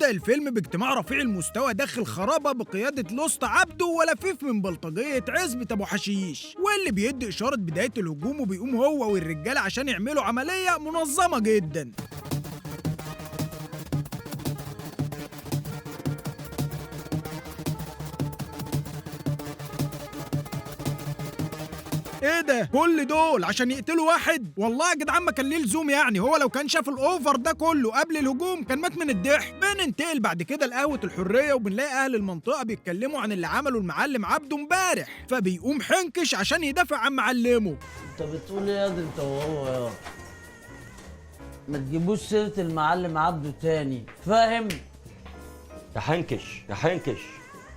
بيبدأ الفيلم باجتماع رفيع المستوى داخل خرابة بقيادة لوست عبده ولفيف من بلطجية عزبة أبو حشيش، واللي بيدي إشارة بداية الهجوم، وبيقوم هو والرجالة عشان يعملوا عملية منظمة جدا. ايه ده؟ كل دول عشان يقتلوا واحد؟ والله يا جدعان ما كان ليه لزوم، يعني هو لو كان شاف ال over ده كله قبل الهجوم كان مات من الضحك. بننتقل بعد كده لقهوة الحرية، وبنلاقي اهل المنطقة بيتكلموا عن اللي عمله المعلم عبده امبارح، فبيقوم حنكش عشان يدافع عن معلمه. انت بتقول ايه يا دي انت وهو يا؟ ما تجيبوش سيرة المعلم عبده تاني، فاهم؟ يا حنكش يا حنكش،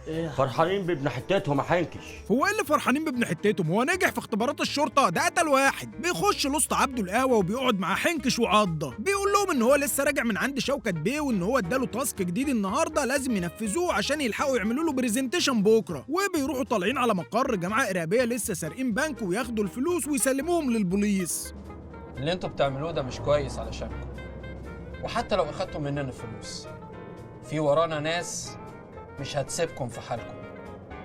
إيه؟ فرحانين بابن حتتهم يا حنكش. هو ايه اللي فرحانين بابن حتتهم؟ هو نجح في اختبارات الشرطة؟ ده قتل واحد. بيخش لوسط عبده القهوة وبيقعد مع حنكش وعضه، بيقول لهم ان هو لسه راجع من عند شوكت بيه، وان هو اداله task جديد النهارده لازم ينفذوه عشان يلحقوا يعملوا له presentation بكره. وبيروحوا طالعين على مقر جماعة ارهابية لسه سارقين بنك، وياخدوا الفلوس ويسلموهم للبوليس. اللي انتوا بتعملوه ده مش كويس علشانكم، وحتى لو اخدتوا مننا فلوس في ورانا ناس مش هتسيبكم في حالكم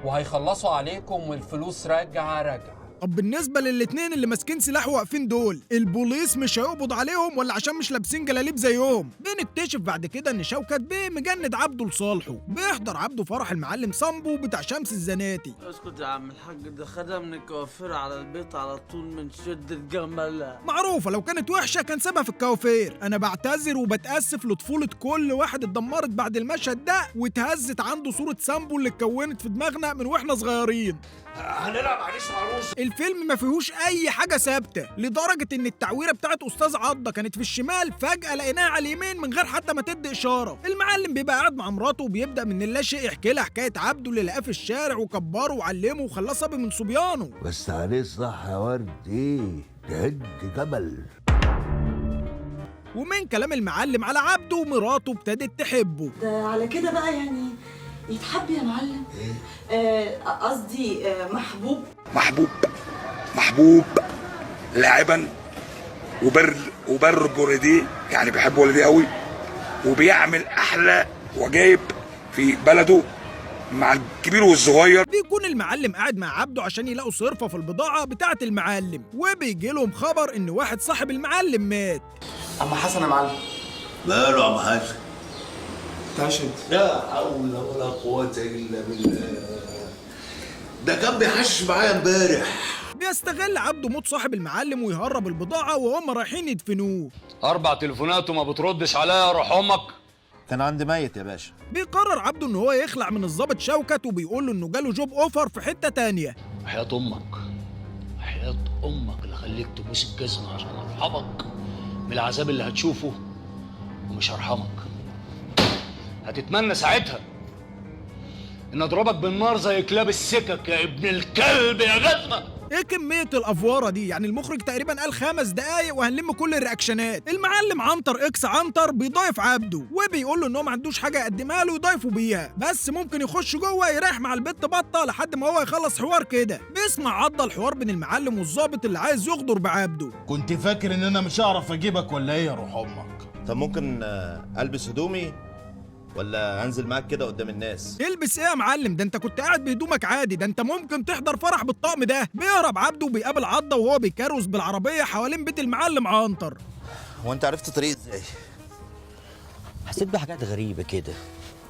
وهيخلصوا عليكم، والفلوس راجعه راجعه. طب بالنسبة للاتنين اللي ماسكين سلاح واقفين دول، البوليس مش هيقبض عليهم ولا عشان مش لابسين جلاليب زيهم؟ بنكتشف بعد كده ان شوكت بيه مجند عبده لصالحه. بيحضر عبده فرح المعلم صامبو بتاع شمس الزناتي. اسكت يا عم الحاج، ده خدها من الكوافير على البيت على طول من شدة جمالها. معروفة لو كانت وحشة كان سابها في الكوافير. انا بعتذر وبتأسف لطفولة كل واحد اتدمرت بعد المشهد ده واتهزت عنده صورة سامبو اللي اتكونت في دماغنا من واحنا صغيرين. هنلعب عريس وعروس. الفيلم ما فيهوش اي حاجة ثابتة، لدرجة ان التعويره بتاعت استاذ عضه كانت في الشمال فجاة لقيناها على اليمين من غير حتى ما تدي اشارة. المعلم بيبقى قاعد مع مراته وبيبدا من اللا شيء يحكي لها حكاية عبده اللي لقاه في الشارع وكبره وعلمه وخلاه صبي من صبيانه. بس عليه صح يا ورد، ايه تهد جبل. ومن كلام المعلم على عبده مراته ابتدت تحبه. ده على كده بقى يعني يتحب يا معلم؟ قصدي محبوب. محبوب محبوب لاعبا وبر بورديه، يعني بيحب والديه قوي، وبيعمل احلى وجايب في بلده مع الكبير والصغير. بيكون المعلم قاعد مع عبده عشان يلاقوا صرفه في البضاعة بتاعه المعلم، وبيجي لهم خبر ان واحد صاحب المعلم مات. عم حسن يا معلم. ماله يا عم حسن؟ تعيش انت. لا حول ولا قوة إلا بالله، ده كان بيحشش معايا امبارح. بيستغل عبده موت صاحب المعلم ويهرب البضاعة وهم رايحين يدفنوه. 4 تليفونات وما بتردش عليا يا روح امك. كان عندي ميت يا باشا. بيقرر عبده ان هو يخلع من الضابط شوكت، وبيقول له انه جاله job offer في حتة تانية. وحياة امك، وحياة امك اللي خليك تبوس الجزمة عشان ارحمك من العذاب اللي هتشوفه، ومش هرحمك. هتتمنى ساعتها ان اضربك بالنار زي كلاب السكك يا ابن الكلب يا جزمه. ايه كمية الافواره دي؟ يعني المخرج تقريبا قال 5 دقايق وهنلم كل ال reactionات. المعلم عنتر ex عنتر بيضايف عبده وبيقول له ان هو ما عندوش حاجة يقدمها له يضايفه بيها، بس ممكن يخش جوه يريح مع البت بطه لحد ما هو يخلص حوار كده. بيسمع عضه الحوار بين المعلم والظابط اللي عايز يغدر بعبده. كنت فاكر ان انا مش هعرف اجيبك ولا ايه يا روح امك؟ طب ممكن البس هدومي ولا انزل معاك كده قدام الناس؟ البس ايه يا معلم؟ ده انت كنت قاعد بهدومك عادي، ده انت ممكن تحضر فرح بالطقم ده. بيهرب عبده وبيقابل عضه وهو بيكروز بالعربية حوالين بيت المعلم عنتر. هو انت عرفت طريق ازاي؟ حسيت بحاجات غريبة كده،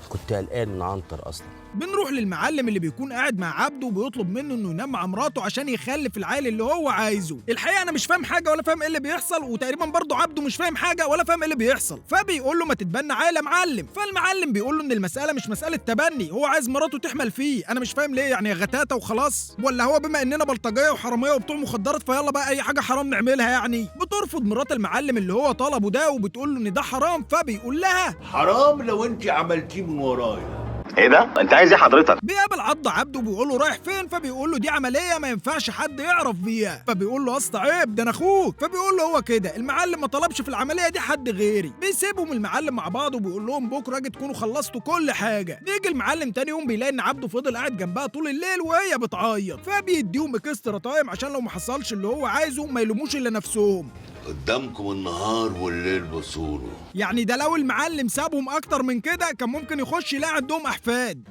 كنت قلقان من عنتر اصلا. بنروح للمعلم اللي بيكون قاعد مع عبده وبيطلب منه انه ينام مع مراته عشان يخلف العيل اللي هو عايزه. الحقيقة انا مش فاهم حاجة ولا فاهم ايه اللي بيحصل، وتقريبا برضه عبده مش فاهم حاجة ولا فاهم ايه اللي بيحصل. فبيقول له ما تتبنى عيل يا معلم. فالمعلم بيقول له ان المسالة مش مسالة تبني، هو عايز مراته تحمل فيه. انا مش فاهم ليه، يعني غتاته وخلاص، ولا هو بما اننا بلطجيه وحراميه وبتوع مخدرات فيلا بقى اي حاجة حرام نعملها يعني؟ بترفض مرات المعلم اللي هو طلبه ده وبتقول له ان ده حرام، فبيقول لها حرام لو انت عملتيه من ورايا. ايه ده؟ انت عايز ايه حضرتك؟ بيقابل عض عبده وبيقول له رايح فين؟ فبيقول له دي عملية ما ينفعش حد يعرف بيها. فبيقول له اصل عيب ده انا اخوك. فبيقول له هو كده المعلم ما طلبش في العملية دي حد غيري. بيسيبهم المعلم مع بعض وبيقول لهم بكره اجي تكونوا خلصتوا كل حاجة. بيجي المعلم تاني يوم بيلاقي ان عبده فضل قاعد جنبها طول الليل وهي بتعيط، فبيديهم extra time عشان لو ما حصلش اللي هو عايزه ما يلوموش الا نفسهم. قدامكم النهار والليل بصورة. يعني ده لو المعلم سابهم اكتر من كده كان ممكن يخش يلاقي عندهم احفاد.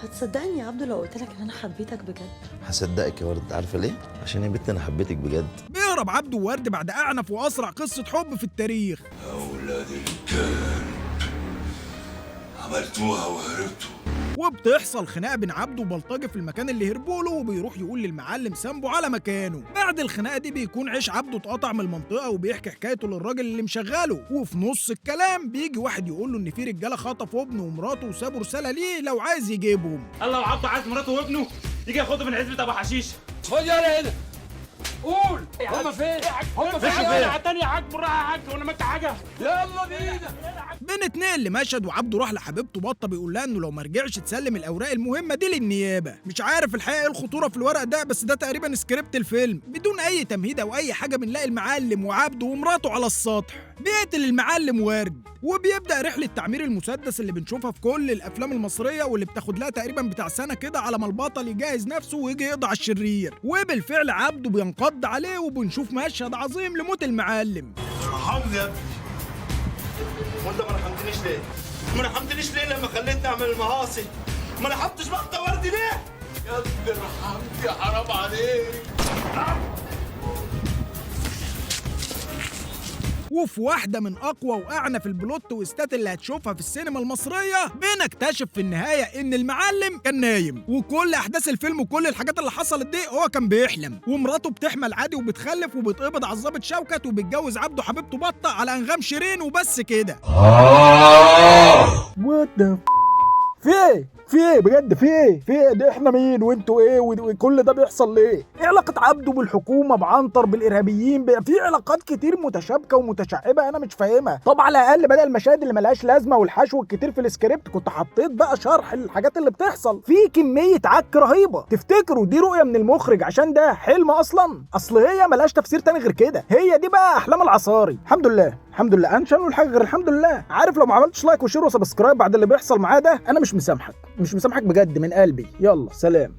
هتصدقني يا عبدو لو قلت لك ان انا حبيتك بجد؟ هصدقك يا ورد، عارفه ليه؟ عشان يا بنت انا حبيتك بجد. بيهرب عبده وورد بعد اعنف واسرع قصة حب في التاريخ. يا ولاد الكلب عملتوها وهربتوا. وبتحصل خناقه بين عبده وبلطجي في المكان اللي هربوا له، وبيروح يقول للمعلم سامبو على مكانه. بعد الخناقة دي بيكون عيش عبده اتقطع من المنطقة وبيحكي حكايته للراجل اللي مشغله، وفي نص الكلام بيجي واحد يقول له ان في رجاله خطفوا ابنه ومراته وسابوا رسالة ليه لو عايز يجيبهم. الله، وعبده عايز مراته وابنه يجي ياخده من عزبه ابو حشيش. خد يلا هنا قول هما فين؟ هما فين؟ يا تاني يا حاج، بالراحة يا حاج، وانا مت حاجة. يلا بينا. بنتنقل لمشهد وعبده راح لحبيبته بطه بيقول لها انه لو ما رجعش تسلم الاوراق المهمة دي للنيابه. مش عارف الحقيقة ايه الخطورة في الورق ده، بس ده تقريبا سكريبت الفيلم. بدون اي تمهيد او اي حاجة بنلاقي المعلم وعبده ومراته على السطح. بيقتل المعلم ورد وبيبدا رحله تعمير المسدس اللي بنشوفها في كل الافلام المصرية، واللي بتاخد لها تقريبا بتاع سنة كده على ما البطل يجهز نفسه ويجي يقضي على الشرير. وبالفعل عبده بينقض عليه، وبنشوف مشهد عظيم لموت المعلم. ارحمني يا ابني. وانت ما رحمتنيش ليه؟ ما رحمتنيش ليه لما خليتني اعمل المعاصي؟ ما رحمتش بطه ورد ليه؟ يا ابني ارحمني، حرام عليك. وفي واحدة من أقوى وأعنف ال plot twist ات اللي هتشوفها في السينما المصرية، بنكتشف في النهاية إن المعلم كان نايم، وكل أحداث الفيلم وكل الحاجات اللي حصلت دي هو كان بيحلم، ومراته بتحمل عادي وبتخلف وبتقبض على الظابط شوكت وبتجوز عبده حبيبته بطة على أنغام شيرين وبس كده. What the في ايه؟ في ايه بجد؟ في ايه؟ في ايه؟ ده احنا مين وانتوا ايه وكل ده بيحصل ليه؟ ايه علاقة عبده بالحكومة بعنتر بالارهابيين؟ في علاقات كتير متشابكة ومتشعبة انا مش فاهمها. طب على الاقل بدل المشاهد اللي ملهاش لازمة والحشو الكتير في السكريبت كنت حطيت بقى شرح للحاجات اللي بتحصل. في كمية عك رهيبة. تفتكروا دي رؤية من المخرج عشان ده حلم اصلا؟ اصل هي ملهاش تفسير تاني غير كده. هي دي بقى احلام العصاري. الحمد لله الحمد لله، انا مش هنقول حاجة غير الحمد لله. عارف لو ما عملتش like و share و subscribe بعد اللي بيحصل معاه ده انا مش مسامحك، مش مسامحك بجد من قلبي. يلا سلام.